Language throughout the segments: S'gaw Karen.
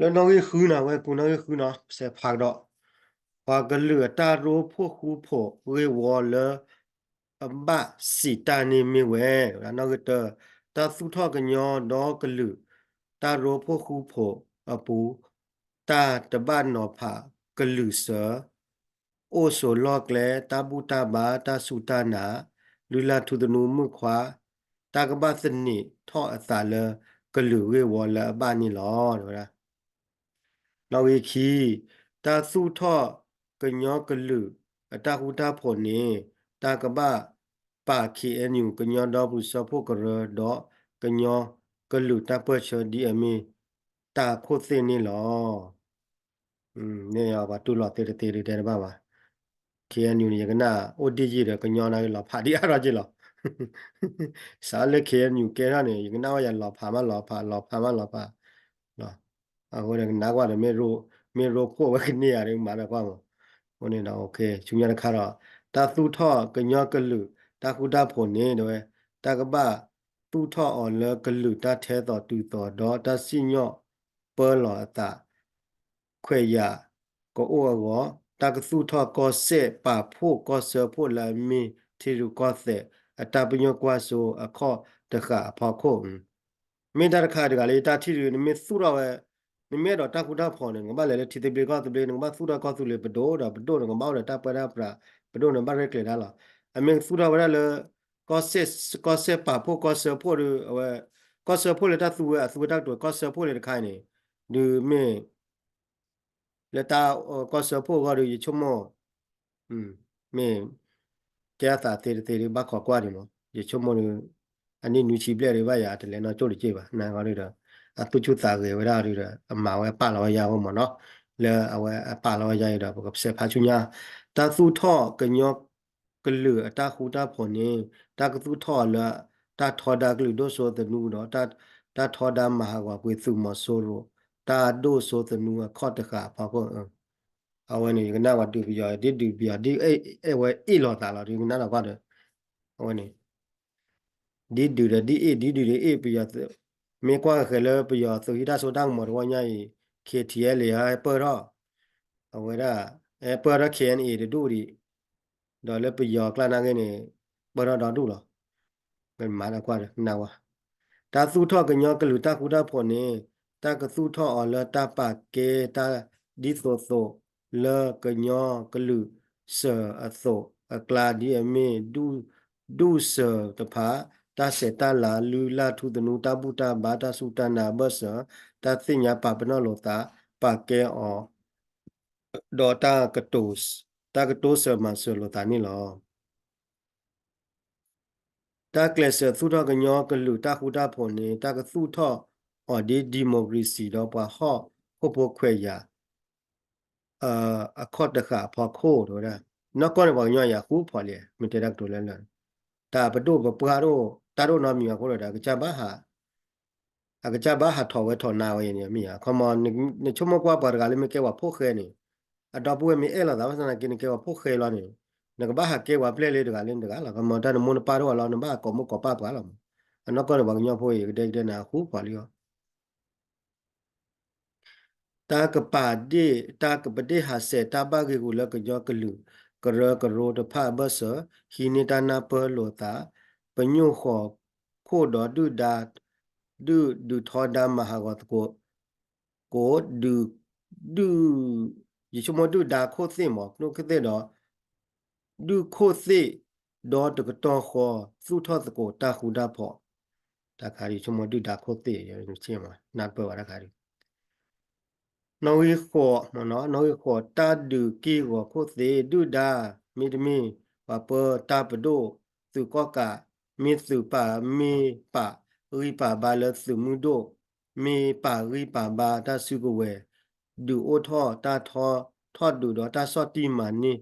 လၢနီၣ်ဂံၢ်ဃုနီၤ, ဝဲပူၤနီၣ်ဂံၢ်ဃုနီၤ, စဲးဖးကဒီး, ပှၤကလုာ်အတၢ်ရိဖှိၣ်ဃူဖိးဂ့ၢ်ဝီလၢ အဘၣ်စံးတၢ်န့ၣ်မ့ၢ်ဝဲ, နီၣ်ဂံၢ်တၢ, တၢ်သူၣ်ထီၣ်ကညီဒီကလုာ် တၢ်ရိဖှိၣ်ဃူဖိးအပူၤ, တၢ်တဘၣ်နီၤဖးကလုာ်စၢၤ အိၣ်ဆိးလီၢ်ကျဲ တၢ်ဘူၣ်တၢ်ဘါ တၢ်စူၢ်တၢ်နာ်, လုၢ်လၢ်ထူသနူမုၣ်ခွါ, တၢ်ကဘၣ်သန့ၤထီၣ်အသးလၢကလုာ်ဂ့ၢ်ဝီလၢအဘၣ်န့ၣ်လီၤ. နီၣ်ဂံၢ်ခံ, တၢ်သူၣ်ထီၣ်ကညီကလုာ်အတၢ်ဃူတၢ်ဖိးန့ၣ် တၢ်ကဘၣ်ပာ် ခ့ၣ်အဲၣ်ယူၣ် ကညီဒီပူၤစၢဖှိၣ်ကရၢ ဒီးကညီကလုာ်တၢ်ပၢၢ်ဆၢဒ်အမ့ၢ်တၢ်ခိၣ်သ့ၣ်န့ၣ်လီၤ. န့ၣ်ပှၤတူၢ်လိာ်သ့တသ့ဒုးတဲတဘၣ်ဘၣ်. ခ့ၣ်အဲၣ်ယူၣ်န့ၣ် ယကနၣ်အိၣ်ဒံၣ်ယံာ်ဒီးကညီနၤလီၤဖးဒံးအါထီၣ်က့လီၤ. စးလၢ ခ့ၣ်အဲၣ်ယူၣ် ကဲထီၣ်န့ၣ် ယကနၣ်ဝဲယၤလီၤဖးမးလီၤဖး လီၤဖးမးလီၤဖး အဃိဒီးကနၣ်ကွၢ်ဒီး မ့ၢ်ရိဖှိၣ်ဝဲကန့ၢ်ဧါဒီးမၤဒီးကွၢ်မး. အဃိန့ၣ်ဒီး ဆူညါတခါဒီး တၢ်သူၣ်ထီၣ်ကညီကလုာ်တၢ်ဃူတၢ်ဖိးန့ၣ် တဲဝဲ တၢ်ကဘၣ်သူၣ်ထီၣ်အီၤလၢကလုာ်တၢ်ထဲသိးတုၤသိး ဒီးတၢ်စံၣ်ညီၣ်ပၢလီၤအသး ခွဲးယာ်ကအိၣ်အဂီၢ်, တၢ်ကသူၣ်ထီၣ်ကီၢ်စဲၣ်ပာ်ဖှိၣ်ကီၢ်စၢဖှိၣ်လၢအမ့ၢ်ထံရူၢ်ကီၢ်သဲးအတၢ်ပညိၣ်ကွၢ်စိအခီၣ်တဃာ်အဖီခိၣ် မ့ၢ်တၢ်တခါတဂၤလၢယတၢ်ထံၣ်ဒုး နမ့ၢ်သူၣ်ထီၣ်ဝဲ, နမ့ၢ်အဲၣ်ဒိးတၢ်ဃူတၢ်ဖိးန့ၣ် နကဘၣ်လဲၤလၢထံသဘျ့ကီၢ်သဘျ့ နကဘၣ်သူၣ်ထီၣ်ကီၢ်သူလ့ၤပဒိၣ်ဒီး ပဒိၣ်နကဘၣ်အိၣ်ဒီးတၢ်ပၢတၢ်ပြး ပဒိၣ်န့ၣ်ဘၣ်ရဲၣ်ကျဲၤတၢ်လီၤ. အမ့ၢ်သူၣ်ထီၣ်ဝဲဒၣ်လၢ ကီၢ်စဲၣ်ပာ်ဖှိၣ်ကီၢ်စၢဖှိၣ်ဒီး အဝဲ ကီၢ်စၢဖှိၣ်လၢတၢ်သူဝဲအသူဝဲတၢ်ကတိၤ ကီၢ်စၢဖှိၣ်လၢတခါအံၤန့ၣ် ဒုးမ့ၢ် လၢတၢ်ကီၢ်စၢဖှိၣ်အဂီၢ်ဒီး ယဆိကမိၣ် မ့ၢ် ကဲအသးသ့တသ့ဒီး ဘၣ်ခိးကွၢ်ဒံးမး ယဆိကမိၣ်ဒီး အနံၣ်နွံဆံဘျဲၣ်ဒီး ဘၣ်ယၤတလဲၤနီၢ်ကၠိၣ်တက့ၢ်ဘၣ် နာ်ဂီၢ်ဒီး အသူၣ်ဆူၣ်သးဂဲၤဝဲဒၣ်ဒီး အမၤဝဲပာ်လီၤဝဲယၤအဂီၢ်မးနီၤ လၢအဝဲအပာ်လီၤဝဲယၤအံၤဒီး ပကစဲးဖးဆူညါ တၢ်သူၣ်ထီၣ်ကညီကလုာ်အတၢ်ဃူတၢ်ဖိးန့ၣ် တၢ်ကသူၣ်ထီၣ်အီၤလၢ တၢ်ထီဒါကလုာ်ဒိၣ်စိသနူဒီး တၢ်ထီဒါမၤဟးဂီၤကွံာ်သုးမီၤစိရိၤ တၢ်ဒိၣ်စိသနူအခီၣ်တဃာ်အဖီခိၣ် အဝဲန့ၣ် ယကနၣ်ဝဲဒုးပယီၤ ဒ်ဒုးပယီၤ ဒ်အဲၣ်ဝဲအ့ၣ်လိာ်သးလီၤ ဒုးကနၣ်ဒီးကွၢ်ဒီး အဝဲန့ၣ် ဒ်ဒုးဒီးဒ်အ့ၣ် ဒ်ဒုးဒီးအ့ၣ်ပယီၤ မ့ၢ်ကွၢ်ဃဲၤလၢပယီၤသုးဟံးတၢ်စိတၢ်ကမီၤတဝီညါအံၤ ခ့ထံအဲလ့ဟဲပၢၢ်ထီၣ် အဝဲဒၣ် ဟဲပၢၢ်ထီၣ် ခ့အဲၣ်အ့ၣ် တဒူၣ်ဒံး ဒီးလၢပယီၤကျါနာ်က့န့ၣ် ပၢၢ်ထီၣ်ဒီဒူၣ်လီၤ. မၤဒီးကွၢ်ဒီးနၢ်ဝဲ တၢ်သူၣ်ထီၣ်ကညီကလုာ်တၢ်ဃူတၢ်ဖိးန့ၣ် တၢ်ကသူၣ်ထီၣ်အီၤလၢတၢ်ပာ်ကဲတၢ်ဒ်သိးသိး လၢကညီကလုာ်စၢၤအသိးအကျါ ဒ်အမ့ၢ် ဒူၣ်စၢၤတဖၣ် တၢ်ဆဲးတၢ်လၤ လုၢ်လၢ်ထူသနူ တၢ်ဘူၣ်တၢ်ဘါ တၢ်စူၢ်တၢ်နာ်အဘၢၣ်စၢၤ တၢ်သ့ၣ်ညါပာ်ပနီၣ်လိာ်သး ပာ်ကဲအီၤ ဒီးတၢ်ကတိၤစၢၤမၤစၢၤလိာ်သးန့ၣ်လီၤ. တၢ်ကျဲးစၢးသူၣ်ထီၣ်ကညီကလုာ်တၢ်ဃူတၢ်ဖိးန့ၣ် တၢ်ကသူၣ်ထီၣ်အီၤဒ် democracy ဒီးပှၤဟီၣ်ခိၣ်ဖိခွဲးယာ် အခီၣ်တဃာ်အဖီခိၣ် တဲဝဲဒၣ် နီၢ်ကီၢ်န့ၣ်ပှၤကညီယၤဃူဖိးလံ မ့ၢ်တဲတၢ်ကတိၤလၢလၢာ် တၢ်ပဒိၣ်ပပှၢ်ဒိၣ် တၢ်ဒိၣ်နီတမံၤအဃိဒီး အကစၢ်ဘၣ်ဟး အကစၢ်ဘၣ်ဟးထီၣ်ဝဲထီၣ်နၤဝဲအံၤန့ၣ် မ့ၢ်ဧါ ခီမီ နဆိကမိၣ်ကွၢ်ပှၤတဂၤလၢမ့ၢ်ကဲပှၤဖိၣ်ဃဲန့ၣ် အဒီပုၢ်ဝဲၢ်မ့ၢ်အဲၣ်လိာ်သးဘၣ်ဆၣ်သနာ်က့ နကဲပှၤဖိၣ်ဃဲလီၤန့ၣ် နကဘၣ်ဟးကဲပှၤပျဲၢ်လၢတဂၤလၢတဂၤလီၤ ခီမီ တၢ်နမိၢ်နပၢ်တအိၣ်လီၤ နဘၣ်ဟးကိးမုၢ်ကိးပၢ်ပှၤလီၤမး အနီၢ်ကီၢ်န့ၣ်ပှၤကညီဖိအံၤ ကဒဲကဒဲနၤဃူဖိးလံအီၤ တၢ်ကပာ်ဒ့ၣ် တၢ်ကပဒ့ၣ်ဟးဆဲး တၢ်ဘၣ်ဂ့ၢ်ဂူာ်လၢကညီကလုာ် ကရၢကရိတဖၣ်အဘၢၣ်စၢၤ ဟံးန့ၢ်တၢ်နၢ်ပၢၢ်လိာ်သး ပညိၣ်ဃီၤခိၣ်ဒီးဒုၣ်ဒါ ဒုၣ်ဒုးထီဒါမၤဟးဂီၤသကိး ကိး ဒုး ဒုး ယဆိကမိၣ်ဒုၣ်ဒါခိၣ်သ့ၣ်မး ဒုၣ်ခိၣ်သ့ၣ်ဒီး ဒုၣ်ခိၣ်သ့ၣ် ဒီတကတီၢ်ဃီ သူၣ်ထီၣ်သကိးတၢ်ဃူတၢ်ဖိး တၢ်ခါဒုး ဆိကမိၣ်ဒုၣ်ဒါခိၣ်သ့ၣ် နၢ်ပၢၢ်ဝဲတၢ်ခါဒုး နီၣ်ဂံၢ်ဃိး နီၣ်ဂံၢ်ဃိး တၢ်ဒုးက့ၢ်ဂီၤခိၣ်သ့ၣ် ဒုၣ်ဒါ မ့တမ့ၢ် ပှၤပၢတၢ်ပဒိၣ် သုးကီၣ်ကး မ့ၢ်သုးပာ် မ့ၢ်ပာ်ဂံၢ်ပာ်ဘါလၢသုးမုၢ်ဒိၣ် မ့ၢ်ပာ်ဂံၢ်ပာ်ဘါတၢ်စုကဝဲၤ ဒုးအိၣ်ထီၣ်တၢ်ထီ ထီၣ်ဒုးဒီးတၢ်ဆီၣ်တံၢ်မၤန့ၢ်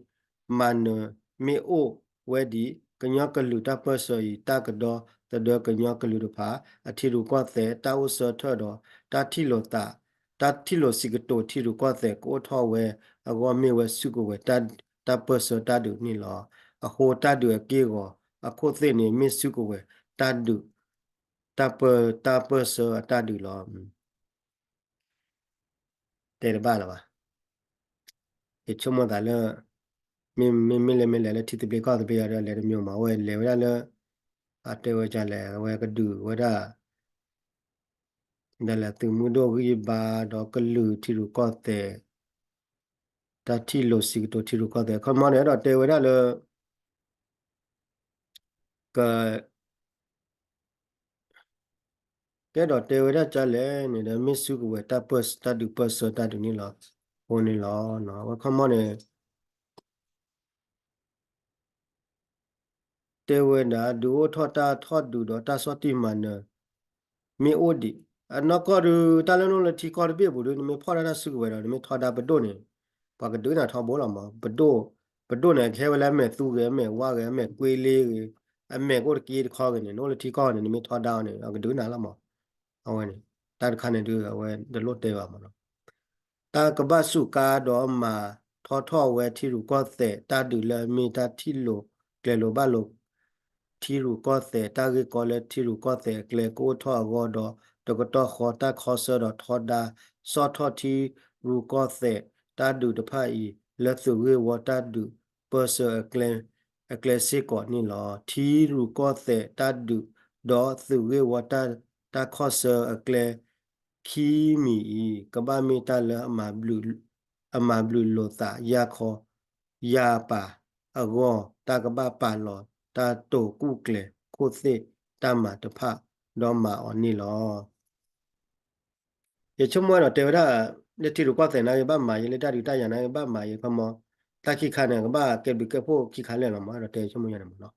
မၤနၢၤ မ့ၢ်အိၣ်ဝဲဒံး ကညီကလုာ်တၢ်ပၢၢ်ဆၢအံၤ တၢ်ကဒီသဒၢကညီကလုာ်တဖၣ် အထံရူၢ်ကီၢ်သဲး တၢ်အိၣ်ဆၢထၢၣ်ဒီး တၢ်ထံၣ်လိာ်သး တၢ်ထံၣ်လိာ်စံးကတိၤထံရူၢ်ကီၢ်သဲး ကအိၣ်ထီၣ်ဝဲအဂီၢ် မ့ၢ်ဝဲစုကဝဲၤ တၢ်ပၢၢ်ဆၢတၢ်ဒုးန့ၣ်လီၤ. အဃိတၢ်ဒုးအက့ၢ်ဂီၤအခိၣ်သ့ၣ်န့ၣ် မ့ၢ်စုကဝဲၤတၢ်ဒုး တၢ်ပၢၢ် တၢ်ပၢၢ်ဆၢအတၢ်ဒုးလီၤ. တဲတဘၣ်လၢၤဘၣ်. ယဆိကမိၣ်သးလၢ မ့မ့ၢ်လဲၤမ့ၢ်လဲၤလၢထံသဘျ့ကီၢ်သဘျ့အံၤဒီး လဲၤတမံၤမး အဝဲလဲၤဝဲဒၣ်လၢ အတဲဝဲဒ်လဲၣ် အဝဲကဒုးဝဲဒၣ် ဒ်လဲၣ် သုးမုၢ်ဒိၣ်ဂံၢ်ဘါဒီးကလုာ်ထံရူၢ်ကီၢ်သဲး တၢ်ထံၣ်လိာ်စံးကတိၤထံရူၢ်ကီၢ်သဲး ခီမီန့ၣ် အဲၣ်ဒိးတဲဝဲဒၣ်လၢ က ကအဲၣ်ဒိးတဲဝဲဒၣ်ဒ်လဲၣ်န့ၣ်ဒီး မ့ၢ်စုကဝဲၤတၢ်ပၢၢ် တၢ်ဒုးပၢၢ်ဆၢတၢ်ဒုးန့ၣ်လီၤ. အဃိန့ၣ်လီၤ. အဝဲခီမီန့ၣ် တဲဝဲဒၣ် ဒုးအိၣ်ထီၣ်တၢ်ထီၣ်ဒုးဒီးတၢ်ဆီၣ်တံၢ်မၤနၢၤ မ့ၢ်အိၣ်ဒံး အနီၢ်ကီၢ်ဒုး တၢ်လၢနအိၣ်လၢထံကီၢ်တဘ့ၣ်အပူၤဒုး နမ့ၢ်ဖီၣ်ဒၣ်တၢ်စုကဝဲၤဒီး နမ့ၢ်ထီဒါပဒိၣ်န့ၣ် ပှၤကဒုးနၤထီဘိလီၤမး. ပဒိၣ် ပဒိၣ်န့ၣ် ကဟဲဝဲလၢအမဲာ်သူဂ့ၤ အမဲာ်ဝါဂ့ၤ အမဲာ်ကွ့လ့ဂ့ၤ အမဲာ်ကအိၣ်တက့တခီဂ့ၤန့ၣ် နအိၣ်လၢထံကီၢ်န့ၣ် နမ့ၢ်ထီဒါအီၤန့ၣ် အကဒုးနၤလီၤမး. အဝဲန့ၣ် တၢ်တခါန့ၣ်ဒုး အဝဲတလိၣ်တဲဘၣ်မးနီၤ. တၢ်ကဘၣ်စူးကါဒီးမၤထီထီၣ်ဝဲထံရူၢ်ကီၢ်သဲး တၢ်ဒုးလၢအမ့ၢ်တၢ်ထံၣ်လိာ်ကျဲၤလိာ်ဘၣ်လိာ် ထံရူၢ်ကီၢ်သဲး တၢ်ဂ့ၢ်ကီလၢထံရူၢ်ကီၢ်သဲးအကျဲကအိၣ်ထီၣ်အဂီၢ်ဒီး တကတီၢ်ဃီတၢ်ခီဆၢဒီးထီဒါ ဆီၣ်ထီၣ်ထံရူၢ်ကီၢ်သဲး တၢ်ဒုးတဖၣ်အံၤ လၢသုးဂ့ၢ်ဝီတၢ်ဒုးပၢၢ်ဆၢအကျဲ အကျဲစ့ၢ်ကီးန့ၣ်လီၤ. ထံရူၢ်ကီၢ်သဲးတၢ်ဒုး ဒီးသုးဂ့ၢ်ဝီတၢ် တၢ်ခီဆၢအကျဲ ခံမံၤအံၤ ကဘၣ်မ့ၢ်တၢ်လၢအမၤဘျုး အမၤဘျုးလိာ်သးယၢ်ခီ ယၢ်ပာ်အဂီၢ် တၢ်ကဘၣ်ပာ်လီၤ တၢ်တိာ်ကူၣ်ကျဲၤခိၣ်သ့ၣ်တၢ်မၤတဖၣ်ဒီးမၤအီၤန့ၣ်လီၤ. ယဆိကမိၣ်အဲၣ်ဒိးတဲဝဲဒၣ် လၢထံရူၢ်ကီၢ်သဲးနာ်က့ဘၣ်မၤယဲ လၢတၢ်ဒုးတၢ်ယၤနာ်က့ဘၣ်မၤယဲ ခီမီ တၢ်ခံခါန့ၣ် ကဘၣ်ကဲဘျုးကဲဖှိၣ်ခံခါလဲၣ်လီၤမး အဲၣ်ဒိးတဲဆိကမိၣ်ယဲန့ၣ်မးနီၤ.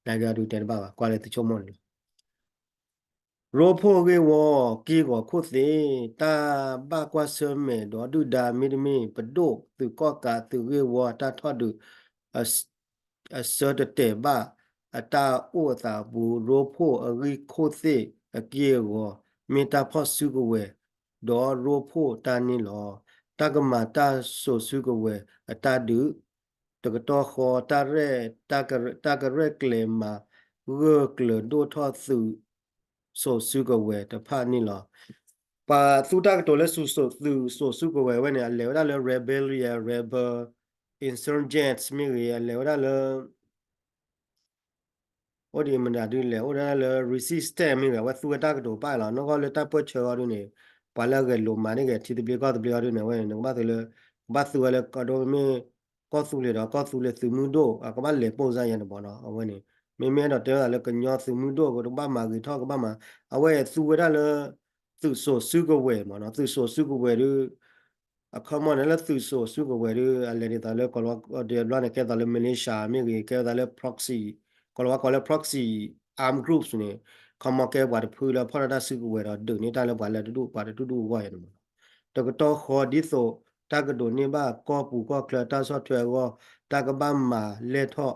နာ်က့အဒုးတဲတဘၣ်ဘၣ် ကွၢ်လၢသုဆိကမိၣ်န့ၣ်လီၤ. ရိဖှိၣ်ဂ့ၢ်ဝီ က့ၢ်ဂီၤခိၣ်သ့ၣ် တၢ်ဘၣ်ကွၢ်ဆၢၣ်မဲာ်ဒီးဒုၣ်ဒါ မ့တမ့ၢ်ပဒိၣ် သုးကီၣ်ကး သုးဂ့ၢ်ဝီ တၢ်ထီၣ်ဒုး အဆၢတတဲာ်ဘၣ်အတၢ်အိၣ်အသးအပူၤ ရိဖှိၣ်အဂံၢ်ခိၣ်သ့ၣ်အက့ၢ်အဂီၤ မ့ၢ်တၢ်ဖီၣ်စုကဝဲၤ ဒီးရိဖှိၣ်တၢ်န့ၣ်လီၤ. တၢ်ကမၤတၢ်စိာ်စုကဝဲၤအတၢ်ဒုး တကတီၢ်ဃီ တၢ်ရဲၣ် တၢ်ကရဲၣ်ကျဲၤမၤ ဂၢၢ်ကျၢၤဒိၣ်ထီၣ်သုး စိာ်စုကဝဲၤတဖၣ်န့ၣ်လီၤ. ပှၤသူတၢ်ကတိၤလၢ သုးစိာ်စုကဝဲၤဝဲန့ၣ် အလဲၤဝဲဒၣ်လၢ rebellion rebel insurgents မ့ၢ်ဂ့ၤ အလဲၤဝဲဒၣ်လၢ အိၣ်ဒံးမတၤဒုးလဲၣ် အိၣ်ဒၣ်လၢ resistance မ့ၢ်ဂ့ၤ အဝဲသူဝဲတၢ်ကတိၤပာ်လီၤ. နီၢ်ကီၢ်လၢတၢ်ပၢၢ်ဆၢအီၤဒုးန့ၣ် ပှၤလၢအဂဲၤလိာ်မၤန့ၢ်ဂ့ၤ ထံသဘျ့ကီၢ်သဘျ့အီၤဒုးန့ၣ် အဝဲန့ၣ် နကဘၣ်သုးလၢ ကဘၣ်သူဝဲလၢ ကဒီးမ့ၢ် ကီၢ်သူလ့ၤဒီး ကီၢ်သူလ့ၤသုးမုၢ်ဒိၣ် အကဘၣ်လဲၤပိာ်စၢ်ယဲန့ၣ်မးနီၤ. အဝဲန့ၣ် မ့မ့ၢ်အဲၣ်ဒိးတဲဝဲဒၣ်လၢကညီသုးမုၢ်ဒိၣ် ကဘၣ်မၤဂ့ၤထီၣ် ကဘၣ်မၤ အဝဲသူဝဲဒၣ်လၢ သုးစိာ်စုကဝဲၤမးနီၤ. သုးစိာ်စုကဝဲၤဒုး အခီမီန့ၣ်လၢသုးစိာ်စုကဝဲၤဒုး အလဲၤဒ်သိးလၢ ကိးလီၤဝါဒဲဘျီန့ၣ် ကဲသိးလၢ militia မ့ၢ်ဂ့ၤ ကဲဝဲဒၣ်လၢ proxy ကိးလီၤဝါကိးလၢ proxy armed groups န့ၣ် ခီမီကဲပှၤတဖုလၢဖီၣ်ထီၣ်တၢ်စုကဝဲၤဒီး ဒုးန့ၢ်တၢ်လၢပှၤလၢတဒူၣ် ပှၤတဒူၣ်ဒူၣ်အဂီၢ်ယဲန့ၣ်မးနီၤ. တကတီၢ်ဃီဒ်သိး တၢ်ကဒိးန့ၢ်ဘၣ်ကီၢ်ပူၤကီၢ်ချၢတၢ်ဆီၣ်ထွဲအဂီၢ် တၢ်ကဘၣ်မၤလဲၢ်ထီၣ်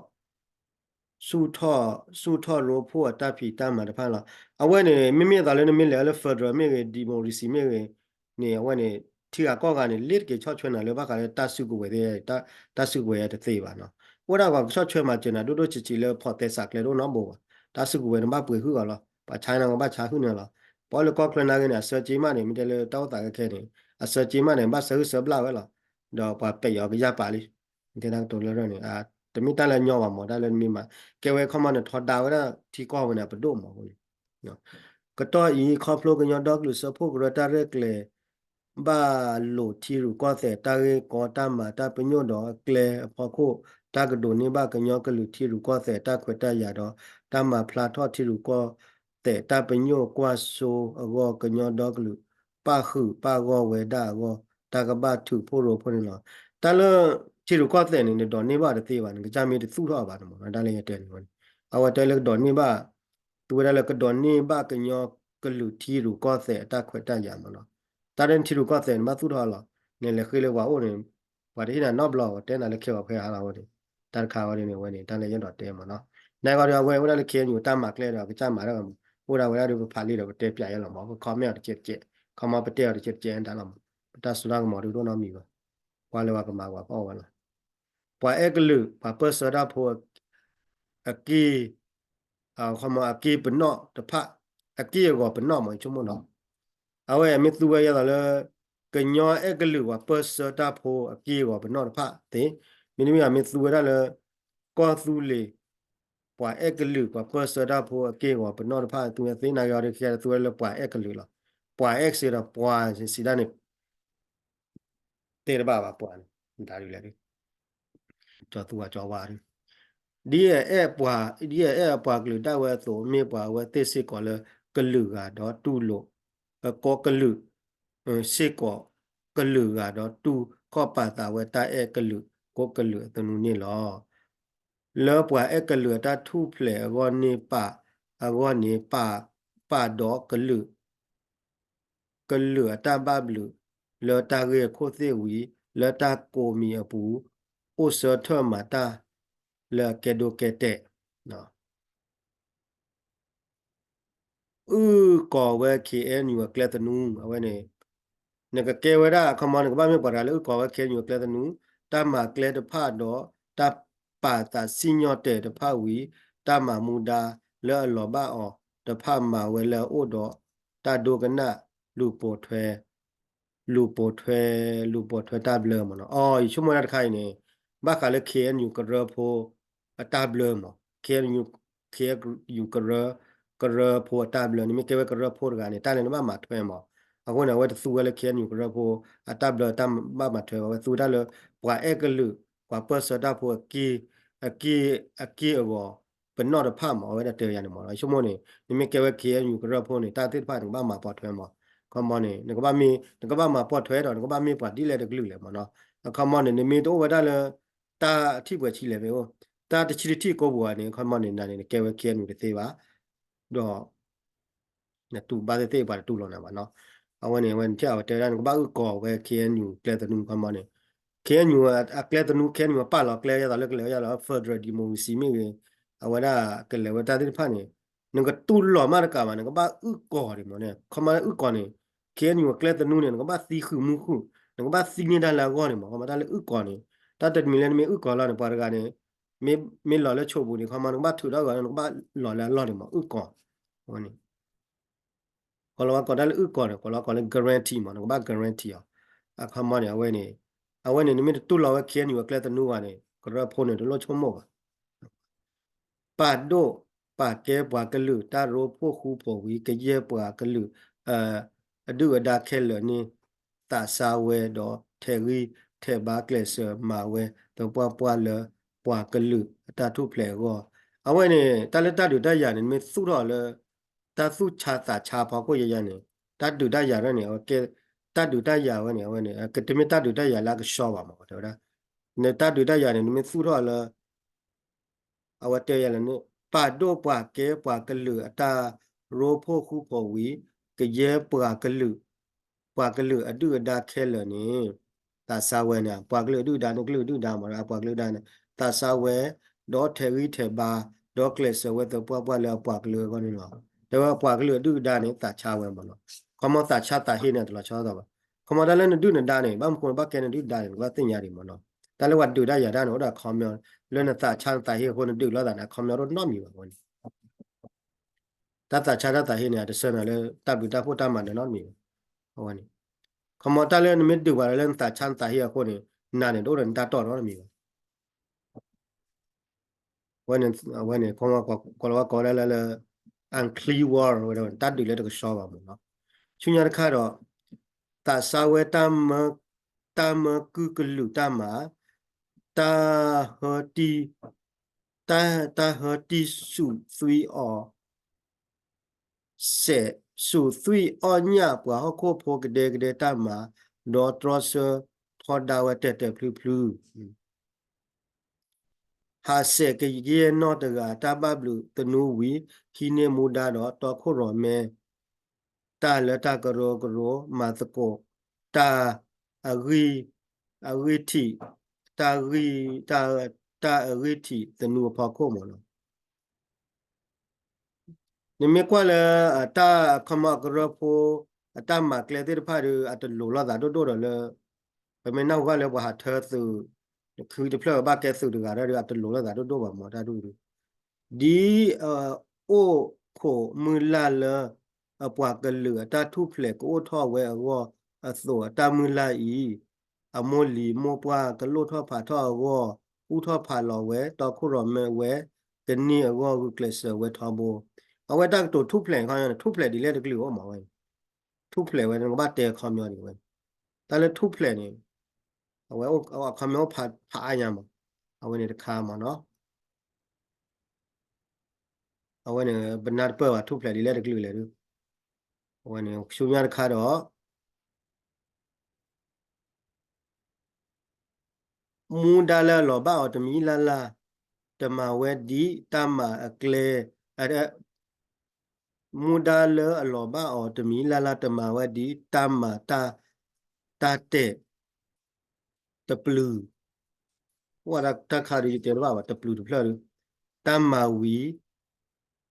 ဆူၣ်ထီၣ် ဆူၣ်ထီၣ်ရိဖှိၣ်အတၢ်ဖံးတၢ်မၤတဖၣ်လီၤ. အဝဲန့ၣ် မ့မ့ၢ်အသးလၢနမ့ၢ်လဲၤလၢ federal မ့ၢ်ဂ့ၤ democracy မ့ၢ်ဂ့ၤန့ၣ် အဝဲန့ၣ် ထံဂၤကီၢ်ဂၤန့ၣ် လ့တက့ၤဆီၣ်ထွဲနၤလၢဘၣ်ဃးလၢတၢ်စုကဝဲၤသ့ၣ် တၢ်စုကဝဲၤယဲတသ့ဘၣ်နီၤ. အိၣ်ဒၣ်ပှၤကဆီၣ်ထွဲမၤစၢၤနၤဒိၣ်ဒိၣ်ဆံးဆံးလၢဖီၣ်သဲစးကျဲတအိၣ်နီတဘိဘၣ်. တၢ်စုကဝဲၤန့ၣ်ဘၣ်ပှ့ၤဟုၣ်အီၤလီၤ. ပှၤဆါန့ၣ်ကဘၣ်ဆါဟုၣ်န့ၣ်လီၤ. ပှၤလၢကီၢ်ချၢနာ်ဂ့ၤန့ၣ် အဆၢက့မးန့ၣ် မ့ၢ်တဲလၢတၢ်အိၣ်သးခဲခဲန့ၣ် အဆၢက့မးန့ၣ် ဘၣ်ဆၢဟုၣ်ဆၢဘျၣ်ဝဲလီၤ. ဒီးပှၤပဲာ်ယီၤကယၢ်ပာ်လံ တဲတၢ်ကတိၤလၢရၢၢ်န့ၣ် တမ့ၢ်တၢ်လၢအညီဘၣ်မး တၢ်လၢနမ့ၢ်မၤ ကဲဝဲခီမီန့ၣ် ထီဒါဝဲဒၣ်ထံကီၢ်ဝဲန့ၣ် ပဒိၣ်မးအဃိန့ၣ် ကတီၢ်အံၤ ခီဖျိကညီဒီကလုာ်စၢဖှိၣ်ကရၢတၢ်ရဲၣ်ကျဲၤ ဘၣ်လိာ်ထံရူၢ်ကီၢ်သဲး တၢ်ဂ့ၢ်ကီတၢ်မၤတၢ်ပညိၣ်ဒီးအကျဲအဖီခိၣ် တၢ်ကဒိးန့ၢ်ဘၣ်ကညီကလုာ်ထံရူၢ်ကီၢ်သဲးတၢ်ခွဲးတၢ်ယာ်ဒီး တၢ်မၤဖျါထီၣ်ထံရူၢ်ကီၢ်သဲးတၢ်ပညိၣ်ကွၢ်စိအဂီၢ် ကညီဒီကလုာ် ပၣ်ဃုာ်ပၣ်ဂီၢ်ဝဲဒၣ်အဂီၢ် တၢ်ကဘၣ်ထုးဖှိၣ်ရိဖှိၣ်န့ၣ်လီၤ. တၢ်လၢထံရူၢ်ကီၢ်သဲးန့ၣ် နဒိးန့ၢ်ဘၣ်တသ့ဘၣ် နကစၢ်မ့ၢ်တသူၣ်ထီၣ်အီၤဘၣ်န့ၣ်မး တၢ်လၢယတဲန့ၣ် အဝဲတဲလၢကဒိးန့ၢ်ဘၣ် သူဝဲဒၣ်လၢကဒိးန့ၢ်ဘၣ်ကညီကလုာ်ထံရူၢ်ကီၢ်သဲးအတၢ်ခွဲးတၢ်ယာ်မးနီၤ. တၢ်လၢနထံရူၢ်ကီၢ်သဲးန့ၣ် နဘၣ်သူၣ်ထီၣ်အီၤလီၤ. နလဲၤဃ့လၢပှၤအိၣ်န့ၣ် ပှၤတဟ့ၣ်နၤနီတဘျီ တဲနၤလၢခဲဂီၤဖဲဟးလီၤဝဲန့ၣ် တၢ်တခါဝဲန့ၣ် အဝဲန့ၣ် တၢ်လၢယအဲၣ်ဒိးတဲမးနီၤ. နဂီၢ်ဒီးအဝဲအိၣ်ဒၣ်လၢ ခ့ၣ်အဲၣ်ယူၣ် တၢ်မၤကျဲဒီး ကစၢ်မၤတၢ်ဂီၤမး အိၣ်ဒၣ်ဝဲဒၣ်ဒီး ပဖးလံဒီး ပတဲပၠးယဲလီၤမး ပ comment အီၤတကဲးတကဲး ခီမီပတဲအီၤတကဲးတကဲး တၢ်လီၤမး ပတၢ်စိတၢ်ကမီၤဒုးတအိၣ်နီတမံၤဘၣ်. ကွၢ်လၢပှၤကမၤပှၤကအီၣ်ဝဲလီၤ. ပှၤအဲၣ်ကလုာ် ပှၤပၢၢ်ဆၢတၢ်ဖိ အက့ၢ် အက့ၢ်ပနီၣ်တဖၣ် အက့ၢ်အဂီၤပနီၣ်မး ယဆိကမိၣ်နီၤ. အဝဲမ့ၢ်သူဝဲယဲသိးလၢ ကညီအဲၣ်ကလုာ်ပှၤပၢၢ်ဆၢတၢ်ဖိအက့ၢ်အဂီၤပနီၣ်တဖၣ်သ့, မ့တမ့ၢ်ဘၣ်မ့ၢ်သူဝဲဒၣ်လၢ ကီၢ်သူလ့ၤ ပှၤအဲၣ်ကလုာ်ပှၤပၢၢ်ဆၢတၢ်ဖိအက့ၢ်အဂီၤပနီၣ်တဖၣ်သူဝဲသ့ နာ်က့ၤအီၤဒီး ခဲအံၤသူဝဲလၢပှၤအဲၣ်ကလုာ်လီၤ. ပှၤအဲၣ်ကစ့ဒီးပှၤစံးဒၣ်န့ၣ် သ့တဘၣ်ဘၣ်ပှၤန့ၣ် ဒ်လဲၣ် ကၠီသူဝါကၠီဝါ ဒ်အအဲၣ်ပှၤ ဒ်အအဲၣ်အပှၤကလုာ်ဒၣ်ဝဲအသိး မ့ၢ်ပှၤအဝဲသ့ၣ်စ့ၢ်ကီးလၢကလုာ်ဂၤဒီးတူၢ်လိာ် အကိးကလုာ် စ့ၢ်ကီးကလုာ်ဂၤဒီးတူၢ်ခီၣ်ပာ်သးဝဲတၢ်အဲၣ်ကလုာ်ကိးကလုာ်အသနူန့ၣ်လီၤ. လၢပှၤအဲၣ်ကလုာ်အတၢ်ထူၣ်ဖျဲးအဂီၢ်န့ၣ်ပာ် အဂီၢ်န့ၣ်ပာ် ပာ်ဒီးကလုာ် ကလုာ်အတၢ်ဘၣ်ဘျုး လၢတၢ်ဂ့ၢ်အခိၣ်သ့ၣ်ဝံၤ လၢတၢ်ကိးမံၤအပူၤ အိၣ်ဆၢထၢၣ်မၤတၢ်လၢအကဲဒိၣ်ကဲတဲာ် အုၣ်ကီၤဝဲ ခ့ၣ်အဲၣ်ယူၣ် အကျဲသနူ အဝဲန့ၣ် နကကဲဝဲဒၣ် အခီမီ နကဘၣ်မ့ၢ်ပှၤတဂၤလၢအုၣ်ကီၤဝဲ ခ့ၣ်အဲၣ်ယူၣ် အကျဲသနူ တၢ်မၤကျဲတဖၣ်ဒီး တၢ်ပာ်သးစံၣ်ညီၣ်တဲာ်တဖၣ်ဝံၤ တၢ်မၤမူဒါလၢအလီၤဘၣ်အီၤတဖၣ်မၤဝဲလၢအအိၣ်ဒီး တၢ်ဒိကနၣ်လူၤပိာ်ထွဲ လူၤပိာ်ထွဲ လူၤပိာ်ထွဲတၢ်ဘျၢမ့ၢ်နီၤ. အီ ယဆိကမိၣ်တၢ်တခါအံၤန့ၣ် ဘၣ်ဃးလၢ ခ့ၣ်အဲၣ်ယူၣ် ကရၢဖိ အတၢ်ဘျၢမ့ၢ် ခ့ၣ်အဲၣ်ယူၣ် ခ့ၣ်အဲၣ်ယူၣ် ကရၢ ကရၢဖိအတၢ်ဘျၢန့ၣ် မ့ၢ်ကဲဝဲကရၢဖိတဂၤန့ၣ် တၢ်လၢနဘၣ်မၤထွဲမ့ၢ်. အဃိန့ၣ် အဝဲတသူဝဲလၢ ခ့ၣ်အဲၣ်ယူၣ် ကရၢဖိ အတၢ်ဘျၢတၢ်ဘၣ်မၤထွဲဘၣ် အဝဲသူဝဲဒၣ်လၢ ပှၤအဲၣ်ကလုာ် ပှၤပၢၢ်ဆၢတၢ်ဖိ အက့ၢ် အက့ၢ်အဂီၤ ပနီၣ်တဖၣ်မ့ၢ် အဝဲဒၣ်တဲယၤန့ၣ်မ့ၢ်နီၤ. ယဆိကမိၣ်န့ၣ် နမ့ၢ်ကဲဝဲ ခ့ၣ်အဲၣ်ယူၣ် ကရၢဖိန့ၣ် တၢ်သ့ၣ်တဖၣ်နကဘၣ်မၤပိာ်ထွဲမ့ၢ်. အခီမီန့ၣ် နကဘၣ်မ့ၢ် နကဘၣ်မၤပိာ်ထွဲဒီး နကဘၣ်မ့ၢ်ပှၤဒ်လဲၣ်တကလုာ်လဲၣ်မ့ၢ်နီၤ. အခီမီန့ၣ် နမ့ၢ်တအိၣ်ဝဲဒၣ်လၢ တၢ်ထံၣ်ပှဲၤဆံလဲၣ်မ့ၢ်အိၣ် တၢ်တဆံတထံၣ်ကိးပူၤန့ၣ် အခီမီန့ၣ် နၤန့ၣ် နကဲဝဲ ခ့ၣ်အဲၣ်ယူၣ် တသ့ဘၣ် ဒီး နတူၢ်ဘၣ်သ့ၣ်သ့ၣ်ပှၤတတူၢ်လိာ်နၤဘၣ်နီၤ. အဝဲန့ၣ် အဝဲန့ၣ် ထံၣ်အဝဲတဲဝဲဒၣ် နကဘၣ်အုၣ်ကီၤဝဲ ခ့ၣ်အဲၣ်ယူၣ် ကျဲသနူ အခီမီန့ၣ် ခ့ၣ်အဲၣ်ယူၣ် အကျဲသနူ ခ့ၣ်အဲၣ်ယူၣ် ပာ်လီၤကျဲ ယသးလၢကလဲၤဝဲယသးလၢ federal democracy မ့ၢ်ဂ့ၤ အဝဲဒၣ်ကလဲၤဝဲတၢ်သ့ၣ်တဖၣ်န့ၣ် နကတူၢ်လိာ်မးတကးဘၣ် နကဘၣ်အုၣ်ကီၤန့ၣ်မ့ၢ်န့ၣ် အခီမီလၢအုၣ်ကီၤန့ၣ် ခ့ၣ်အဲၣ်ယူၣ် အကျဲသနူန့ၣ် နကဘၣ်သံဃုာ်မူဃုာ် နကဘၣ်သံန့ၢ်တၢ်လၢအဂီၢ်န့ၣ်မ့ၢ် အခီမီတၢ်လၢအုၣ်ကီၤန့ၣ် တၢ်တမံၤလၢနမ့ၢ်အုၣ်ကီၤလီၤန့ၣ် ပှၤတဂၤန့ၣ် မ့ၢ်လီၤလၢဆိပူၤန့ၣ် အခီမီ နကဘၣ်ထုးထီၣ်ဂီၤ နကဘၣ်လီၤလၢအလီၢ်န့ၣ်မ့ၢ် အုၣ်ကီၤ အဝဲန့ၣ် ကိးလီၤဝဲကိးတၢ်လၢအုၣ်ကီၤန့ၣ် ကိးလီၤကိးလၢ guarantee မ့ၢ် နကဘၣ် guarantee အီၤ အခီမီန့ၣ် အဝဲန့ၣ် အဝဲန့ၣ် နမ့ၢ်တတူၢ်လိာ်ဝဲ ခ့ၣ်အဲၣ်ယူၣ် အကျဲသနူဘၣ်န့ၣ် ကရၢဖိန့ၣ် တလိၣ်ဆိကမိၣ်ဘၣ် ပာ်ဒိၣ်ပာ်ကဲပှၤကလုာ် တၢ်ရိဖှိၣ်ဃူဖိးဝံၤ ကယဲၢ်ပှၤကလုာ် အဒုၣ်အဒါခဲလၢာ်န့ၣ် သးစၢ်ဝဲဒီးထဲးဂံၢ်ထဲးဘါကျဲးစၢးမၤဝဲ သပှၢ်ပှၢ်လၢပှၤကလုာ်အတၢ်ထူၣ်ဖျဲးအဂီၢ် အဝဲန့ၣ် တၢ်လၢတၢ်ဒုးတၢ်ယၤန့ၣ် နမ့ၢ်သူၣ်ထီၣ်လၢ တၢ်သူၣ်ဆါသးဆါဖီခိၣ်ယဲယဲန့ၣ် တၢ်ဒုးတၢ်ယၤဝဲန့ၣ် အဝဲကဲ တၢ်ဒုးတၢ်ယၤဝဲန့ၣ် အဝဲန့ၣ် ကတမ့ၢ်တၢ်ဒုးတၢ်ယၤလၢအကဆှီဘၣ်မ့ၢ် တဲဝဲဒၣ် နတၢ်ဒုးတၢ်ယၤန့ၣ် နမ့ၢ်သူၣ်ထီၣ်လၢ အဝဲတဲယၤလၢန့ၣ် ပာ်ဒိၣ်ပာ်ကဲပှၤကလုာ်အတၢ်ရိဖှိၣ်ဃူဖိးဝံၤ ကယဲၢ်ပှၤကလုာ် ပှၤကလုာ်အဒုၣ်အဒါခဲလၢာ်န့ၣ် သးစၢ်ဝဲန့ၣ် ပှၤကလုာ်အဒုၣ်အဒါန့ၣ် ကလုာ်အဒုၣ်အဒါမ့ၢ် ပှၤကလုာ်အဒုၣ်အဒါန့ၣ် သးစၢ်ဝဲ ဒီးထဲးဂံၢ်ထဲးဘါ ဒီးကျဲးစၢးဝဲသပှၢ်ပှၢ်လၢအပှၤကလုာ်အဂီၢ်န့ၣ်လီၤ. တဲဝဲပှၤကလုာ်အဒုၣ်အဒါန့ၣ် သးဆါဝဲမ့ၢ်နီၤ. ခီမီသးဆါသးဟ့န့ၣ် တလီၤဆီသးဘၣ်. ခီမီတၢ်လၢနဒုၣ်နဒါန့ၣ် ဘၣ်မနုၤဃိနဘၣ်ကဲနဒုၣ်နဒါန့ၣ် နကဘၣ်သ့ၣ်ညါဒံးမ့ၢ်နီၤ. တၢ်လၢပှၤဒုးတၢ်ယၤတၢ်န့ၣ် အိၣ်ဒီးအခီပညီ လၢနသးဆါနသးဟ့အဃိ နဒုးလိာ်သးန့ၣ် အခီပညီတအိၣ်နီတမံၤဘၣ်အဃိန့ၣ် တၢ်သးဆါတၢ်သးဟ့န့ၣ် အတဆၢနၤလၢတၢ်ဘျုးတၢ်ဖှိၣ်တၢ်မၤနၢၤနီတမံၤဘၣ်. အဝဲန့ၣ် ခီမီတၢ်လၢနမ့ၢ်ဒုးပှၤလၢနသးဆါနသးဟ့အဃိန့ၣ် နၤန့ၣ် တအိၣ်ဒီးနတၢ်တီၢ်နီတမံၤဘၣ်. အဝဲန့ၣ် အဝဲန့ၣ် ခီမီကိးလီၤဝဲကိးဝဲဒၣ်လၢ လၢ unclean war ဝဲဒၣ် တၢ်ဒုးလၢတကဆှီဘၣ်မ့ၢ်နီၤ. ဆူညါတခါဒီး သးစၢ်ဝဲ တၢ်မၢကုၢ်ကလုာ်တၢ်မၤ တၢ်ဟၢတံၢ် တၢ် တၢ်ဟၢတံၢ်ဆူးသွံအီၤ စဲး ဆူးသွံအီၣ်ညၣ်ပှၤဟီၣ်ခိၣ်ဖိကဒဲကဒဲတၢ်မၤ ဒီးတြီဆၢထီဒါဝဲတဲာ်တဲာ်ဖျုဖျု ဟးစဲးကယဲၢ်နီၢ်တဂၤ တၢ်ဘၣ်ဘျုးသနူဝံၤ ဟံးန့ၢ်မူဒါဒီးတီခိၣ်ရိၣ်မဲ တၢ်လၢတၢ်ကရၢကရိ မၤသကိး တၢ်အဂံၢ် အဂံၢ်ထံး တၢ်ဂံၢ် တၢ် တၢ်အဂံၢ်ထံးသနူအဖီခိၣ်မ့ၢ်နီၤ. နမ့ၢ်ကွၢ်လၢ အတၢ်အခီပညီကရၢဖိ အတၢ်မၤကျဲသ့ၣ်တဖၣ်ဒီး အတလိၤလိာ်သးဒိၣ်ဒိၣ်ဒီးလၢ ပမ့ၢ်နၢ်ဟူဘၣ်လၢပှၤဟးထၢသုး နခုတဖျၢၣ်ဘၣ်ကဲသုးတဂၤဒီး အတလိၤလိာ်သးဒိၣ်ဒိၣ်ဘၣ်မ့ၢ်တၢ်ဒ်အံၤ ဒ်အအိၣ်ခိးမုၢ်လၢ်လၢ အပှၤကလုာ်အတၢ်ထူၣ်ဖျဲးကအိၣ်ထီၣ်ဝဲအဂီၢ် အသိး တၢ်မုၢ်လၢ်အံၤ အမိၢ်လံၤမိၢ်ပှၢ်ကလိၣ်ထီၣ်ဖးထီၣ်အဂီၢ် အူထီၣ်ဖးလီၤဝဲ တီခိၣ်ရိၣ်မဲဝဲ ကန့ၢ်အဂီၢ်ဂုာ်ကျဲးစၢးဝဲထီဘိ. အဝဲတၢ်ကတိၤထူၣ်ဖျဲးခီန့ၣ် ထူၣ်ဖျဲးဒ်လဲၣ်တကလုာ်အိၣ်မးဝဲ ထူၣ်ဖျဲးဝဲ နကဘၣ်တဲခီပညီဒ်ဝဲ တၢ်လၢထူၣ်ဖျဲးန့ၣ် အဝဲအခီပညီအိၣ်ဖး ဖးအါညါမး အဝဲန့ၣ်တခါမးနီၤ အဝဲန့ၣ် ပနၢ်တပၢၢ်ဘၣ်ထူၣ်ဖျဲးဒ်လဲၣ်တကလုာ်လဲၣ်ဒုး အဝဲန့ၣ် ဆူညါတခါဒီး မူဒါလၢအလီၤဘၣ်အီၤတမံၤလၢ်လၢ် တမၤဝဲဒ်တၢ်မၤအကျဲ မူဒါလၢအလီၤဘၣ်အီၤတမံၤလၢ်လၢ် တမၤဝဲဒ်တၢ်မၤတၢ် တၢ်တဲာ် တပျုၤ အိၣ်ဝဲဒၣ်တၢ်ခါဒုးယတဲတဘၣ်ဘၣ် တပျုၤတဖျၢၣ်ဒုး တၢ်မၤဝံၤ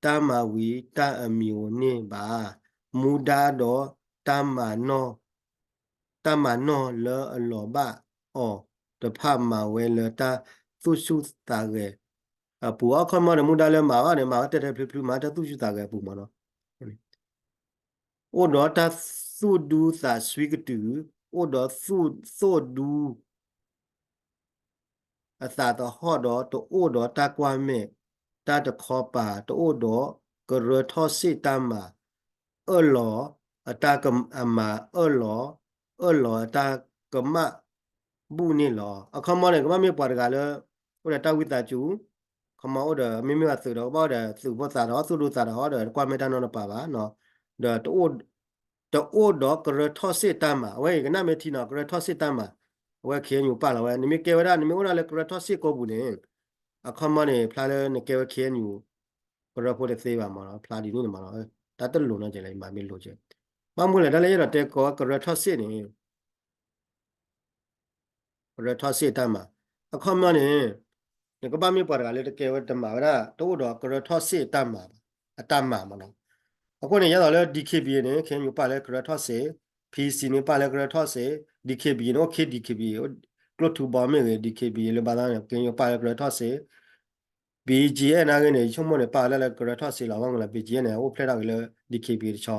တၢ်မၤဝံၤတၢ်အမံၤအိၣ်န့ၢ်ဘၣ် မူဒါဒီးတၢ်မၤနီၢ် တၢ်မၤနီၢ်လၢအလီၤဘၣ်အီၤတဖၣ်မၤဝဲလၢတၢ်သူၣ်ဆူၣ်သးဂဲၤအပူၤ အခီပညီဒီးမူဒါလၢမၤအီၤန့ၣ် မၤဝဲတဲာ်တဲာ်ဖျုးဖျုး မၤတၢ်သူၣ်ဆူၣ်သးဂဲၤအပူၤမးနီၤ အိၣ်ဒီးတၢ်သူၣ်ဒူသးစွံကတုာ်, အိၣ်ဒီးသူၣ်ဒူ အသးသဟီၣ်ဒီး တအိၣ်ဒီးတၢ်ကွၢ်မဲာ် တၢ်တခီပၤ တအိၣ်ဒီးကရၢထီၣ်စ့ၣ်တၢ်မၤ အၢၣ်လီၤ အတၢ်ကမၤ အၢၣ်လီၤ အၢၣ်လီၤအတၢ်ကမၣ်ဘူၣ်န့ၣ်လီၤ. အခီပညီန့ၣ် ကဘၣ်မ့ၢ်ပှၤတဂၤလၢ အိၣ်ဒီးတၢ်ဝံသးစူၤ ခီမီ အိၣ်ဒီးမ့မ့ၢ်ဘၣ်သုးဒီး ကဘၣ်အိၣ်ဒီးသုးဖိသးဒီး သူၣ်ဒူသးဒီး အိၣ်ဒီးတကွၢ်မဲာ်တၢ်နီတပၤဘၣ်, ဒီး တအိၣ်ဒီးကရၢထီၣ်စ့ၣ်တၢ်မၤ, အဝဲအံၤကနၣ်မ့ၢ်ထံနီၤ ကရၢထီၣ်စ့ၣ်တၢ်မၤ, အဝဲ ခ့ၣ်အဲၣ်ယူၣ် ပာ်လီၤဝဲ, နမ့ၢ်ကဲဝဲဒၣ် နမ့ၢ်အိၣ်ဒၣ်လၢကရၢထီၣ်စ့ၣ်ကိးပူၤန့ၣ်, အခီပညီန့ၣ် ဖျါလၢနကဲဝဲ ခ့ၣ်အဲၣ်ယူၣ် ကရၢဖိတသ့ဘၣ်မးလီၤ, ဖျါဒ်န့ၣ်န့ၣ်မးလီၤ, တၢ်တလိၤနီတစဲးလၢ ယမၤမ့ၢ်လိၤကဲ, ဘၣ်မနုၤလဲၣ် တၢ်လၢယအဲၣ်ဒိးတဲကိးဝဲကရၢထီၣ်စ့ၣ်န့ၣ် ကရၢထီၣ်စ့ၣ်တၢ်မၤ, အခီပညီန့ၣ် နကဘၣ်မ့ၢ်ပှၤတဂၤလၢတကဲဝဲတမၤဝဲဒၣ် တအိၣ်ဒီးကရၢထီၣ်စ့ၣ်တၢ်မၤ, အတၢ်မၤမးနီၤ, အဃိန့ၣ် ယဲသိးလၢ DKBA န့ၣ် ခ့ၣ်အဲၣ်ယူၣ် ပာ်လၢကရၢထီၣ်စ့ၣ်, PC န့ၣ် ပာ်လၢကရၢထီၣ်စ့ၣ်, DKBA န့ၣ် အိၣ်ခ့ DKBA ကျိၣ်ထူဘီမ့ၢ်ဂ့ၤ DKBA လၢဘၣ်သၣ်န့ၣ် ခ့ၣ်အဲၣ်ယူၣ် ပာ်လၢကရၢထီၣ်စ့ၣ် BGF နာ်ဂ့ၤန့ၣ် ယဆိကမိၣ်န့ၣ် ပာ်ဝဲဒၣ်လၢကရၢထီၣ်စ့ၣ်လီၤ, ဘၣ်မနုၤလဲၣ် BGF န့ၣ် အိၣ်ဖျဲၣ်ထီၣ်က့ၤလၢ DKBA တဆီ,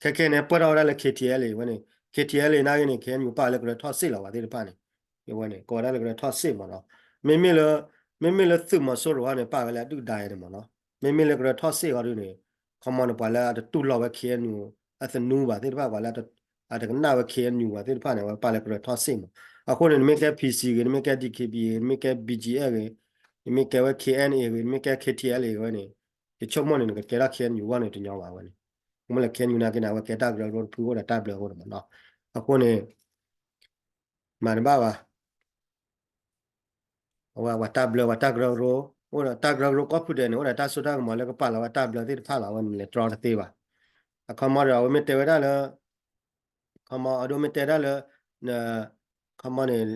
ခဲခဲန့ၣ် ပၢၢ်ထီၣ်ဝဲဒၣ်လၢ KTLA ဝဲန့ၣ်, KTLA နာ်ဂ့ၤန့ၣ် ခ့ၣ်အဲၣ်ယူၣ် ပာ်ဝဲလၢကရၢထီၣ်စ့ၣ်လီၤ ပှၤသ့ၣ်တဖၣ်န့ၣ်, ဝဲန့ၣ် ကိးဝဲဒၣ်လၢကရၢထီၣ်စ့ၣ်မးနီၤ, မ့မ့ၢ်လၢ မ့မ့ၢ်လၢသုးမီၤစိရိၤန့ၣ် ပာ်ဝဲလၢအဒုၣ်ဒါအံၤန့ၣ်မးနီၤ, မ့မ့ၢ်လၢကရၢထီၣ်စ့ၣ်ဃီဒုးန့ၣ်, ခီမီန့ၣ် ပှၤလၢအတတူၢ်လိာ်ဝဲ ခ့ၣ်အဲၣ်ယူၣ် အသနူဘၣ်သ့ၣ်တဖၣ် ပှၤလၢ အတကနၣ်ဝဲ ခ့ၣ်အဲၣ်ယူၣ် ဘၣ်သ့ၣ်တဖၣ်န့ၣ် အဝဲပာ်လၢကရၢထီၣ်စ့ၣ်မး, အဃိန့ၣ် နမ့ၢ်ကဲ PC ဂ့ၤ နမ့ၢ်ကဲ DKBA ဂ့ၤ နမ့ၢ်ကဲ BGF ဂ့ၤ, နမ့ၢ်ကဲဝဲ KNA ဂ့ၤ နမ့ၢ်ကဲ KTLA ဂ့ၤဝဲန့ၣ်, ယဆိကမိၣ်န့ၣ် နကကဲထီၣ် ခ့ၣ်အဲၣ်ယူၣ် အဂီၢ်န့ၣ်တညီဘၣ်ဝဲန့ၣ်, မ့ၢ်လၢ ခ့ၣ်အဲၣ်ယူၣ် နာ်က့န့ၣ် အဝဲကဲတၢ်ကရၢကရိတဖုအိၣ်ဒီးတၢ်ဘျၢအဃိန့ၣ်မးနီၤ, အဃိန့ၣ် မၤတဘၣ်ဘၣ် အဝဲပှၤတၢ်ဘျၢပှၤတၢ်ကရၢကရိ, အိၣ်ဒီးတၢ်ကရၢကရိကိးဖုဒဲးန့ၣ် အိၣ်ဒီးတၢ်စိတၢ်ကမီၤလၢကပာ်လီၤဝဲတၢ်ဘျၢသ့ၣ်တဖၣ်လီၤ, အဝဲန့ၣ်လဲၤတြီတသ့ဘၣ်, အခီမီဒီး အဝဲမ့ၢ်တဲဝဲဒၣ်လၢ ခီမီ အဒိမ့ၢ်တဲဒၣ်လၢ ခီမီန့ၣ်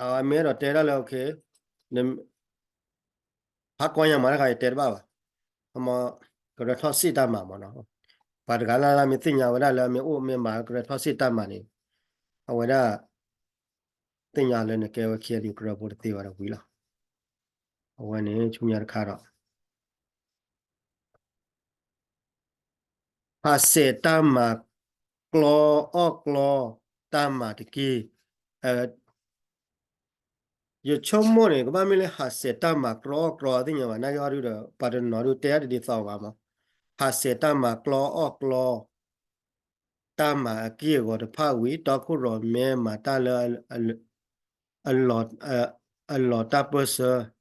အမ့ၢ်အဲၣ်ဒိးတဲဒၣ်လၢ ဖးကီညါမးတခါ ယတဲတဘၣ်ဘၣ်, ခီမီ ကရၢထီၣ်စ့ၣ်တၢ်မၤမးနီၤ, ပှၤတဂၤလၢ်လၢ်မ့ၢ်သ့ၣ်ညါဝဲဒၣ်လၢမ့ၢ်အိၣ်မ့ၢ်မၤကရၢထီၣ်စ့ၣ်တၢ်မၤန့ၣ်, အဝဲဒၣ် သ့ၣ်ညါလၢနကဲဝဲ ခ့ၣ်အဲၣ်ယူၣ် ကရၢဖိတသ့ဘၣ်ဒီးဝံၤလီၤ, အဝဲန့ၣ်ဆူညါတခါဒီး ဟးဆှဲးတၢ်မၤကျီအီၣ်ကျီ တၢ်မၤတက့ၢ်. ယဆိကမိၣ်န့ၣ် ကဘၣ်မ့ၢ်လၢဟးဆှဲးတၢ်မၤကျီအီၣ်ကျီ သ့ၣ်ညါဘၣ် နာ်က့အီၤဒုဒီး ပှၤတနီၤဒုတဲအါဒ်သိးဘၣ်မး, ဟးဆှဲးတၢ်မၤကျီအီၣ်ကျီ တၢ်မၤအက့ၢ်အဂီၤတဖၣ်ဝံၤ တီခိၣ်ရိၣ်မဲမၤတၢ်လၢ အလီၤတၢ်ပၢၢ်ဆၢ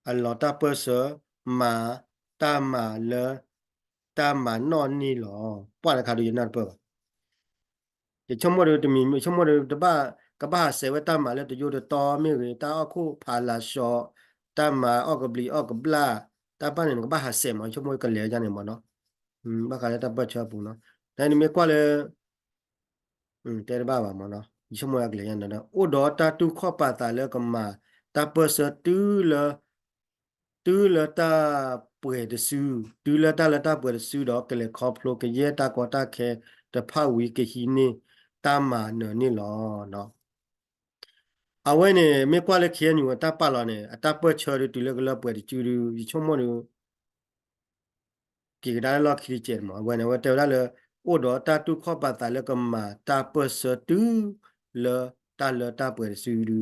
အလီၤတၢ်ပၢၢ်ဆၢ မၤတၢ်မၤလၢ တၢ်မၤနီၣ်န့ၣ်လီၤ. ပှၢ်တခါဒုးယနၢ်တပၢၢ်ဘၣ်. ယဆိကမိၣ်ဒီးတမံၤ ယဆိကမိၣ်ဒီးတဘၣ် ကဘၣ်ဟးဆှဲးဝဲတၢ်မၤလၢတယိတတီမ့ၢ်ဂ့ၤ တၢ်အီၣ်ခိၣ်ဖးလၤၡီ တၢ်မၤအီၣ်ကဘျံးအီၣ်ကဘျၣ် တၢ်ပၢ်န့ၣ် နကဘၣ်ဟးဆှဲးမး ယဆိကမိၣ်ကလဲၤယါန့ၣ်မးနီၤ. ဘၣ်ဃးလၢတၢ်ပၢၢ်ဆၢအပူၤနီၤ. နမ့ၢ်ကွၢ်လၢ တဲတဘၣ်ဘၣ်မးနီၤ ယဆိကမိၣ်အကလဲၤညါန့ၣ်ဒီး အိၣ်ဒီးတၢ်တူၢ်ခီၣ်ပာ်သးလၢကမၤတၢ်ပၢၢ်ဆၢတုၤလၢ တုၤလၢတၢ်ပှဲၤတစု တုၤလၢတၢ်လၢတၢ်ပှဲၤတစုဒီး ကလဲၤခီဖျိကယဲၢ်တၢ်ကီတၢ်ခဲတဖၣ်ဝံၤ ကဟံးန့ၢ်တၢ်မၤနၢၤန့ၣ်လီၤ. အဝဲန့ၣ် မ့ၢ်ကွၢ်လၢ ခ့ၣ်အဲၣ်ယူၣ် အတၢ်ပာ်လီၤန့ၣ် အတၢ်ပၢၢ်ဆၢဒုးတုၤလၢကလၢပှဲၤတစုဒုး ယဆိကမိၣ်ဒုး က့ၤကဒါလၢလီၢ်ခံတစဲးမး အဝဲန့ၣ် အဝဲတဲဝဲဒၣ်လၢ အိၣ်ဒီးတၢ်တူၢ်ခီၣ်ပာ်သးလၢကမၤတၢ်ပၢၢ်ဆၢတုၤလၢတၢ်လၢတၢ်ပှဲၤတစုဒု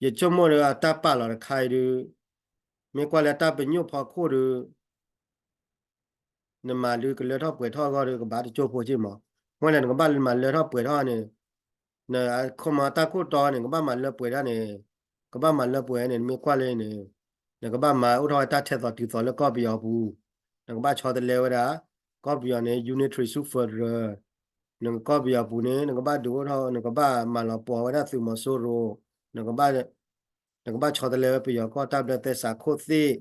ယဆိကမိၣ်ဒီးအတၢ်ပာ်လီၤတခါအံၤဒု မ့ၢ်ကွၢ်လၢတၢ်ပညိၣ်ဖီခိၣ်ဒီး နမၤဒုကလၢထီၣ်ပှဲၤထီၣ်အဂီၢ်ဒီး ကဘၣ်တကၠိဖိက့ၢ်မး. မ့ၢ်လဲၣ် နကဘၣ်မၤလၢထီၣ်ပှဲၤထီၣ်န့ၣ် နခီမီတၢ်ခိၣ်တီန့ၣ် ကဘၣ်မၤလၢပှဲၤဒၣ်န့ၣ် ကဘၣ်မၤလၢပှဲၤန့ၣ် နမ့ၢ်ကွၢ်လၢန့ၣ် နကဘၣ်မၤအိၣ်ထီၣ်ဝဲတၢ်ထဲသိးတုၤသိးလၢကီၢ်ပယီၤပူၤ, နကဘၣ်ဆီတလဲဝဲဒၣ် ကီၢ်ပယီၤန့ၣ် unitary ဆူ federal နကီၢ်ပယီၤပူၤန့ၣ် နကဘၣ်ဒုးအိၣ်ထီၣ် နကဘၣ်မၤလီၤပှီၢ်ဝဲဒၣ်သုးမီၤစိရိၤ, နကဘၣ် နကဘၣ်ဆီတလဲဝဲပယီၤကီၢ်တၢ်ဘျၢသဲစးခိၣ်သ့ၣ်,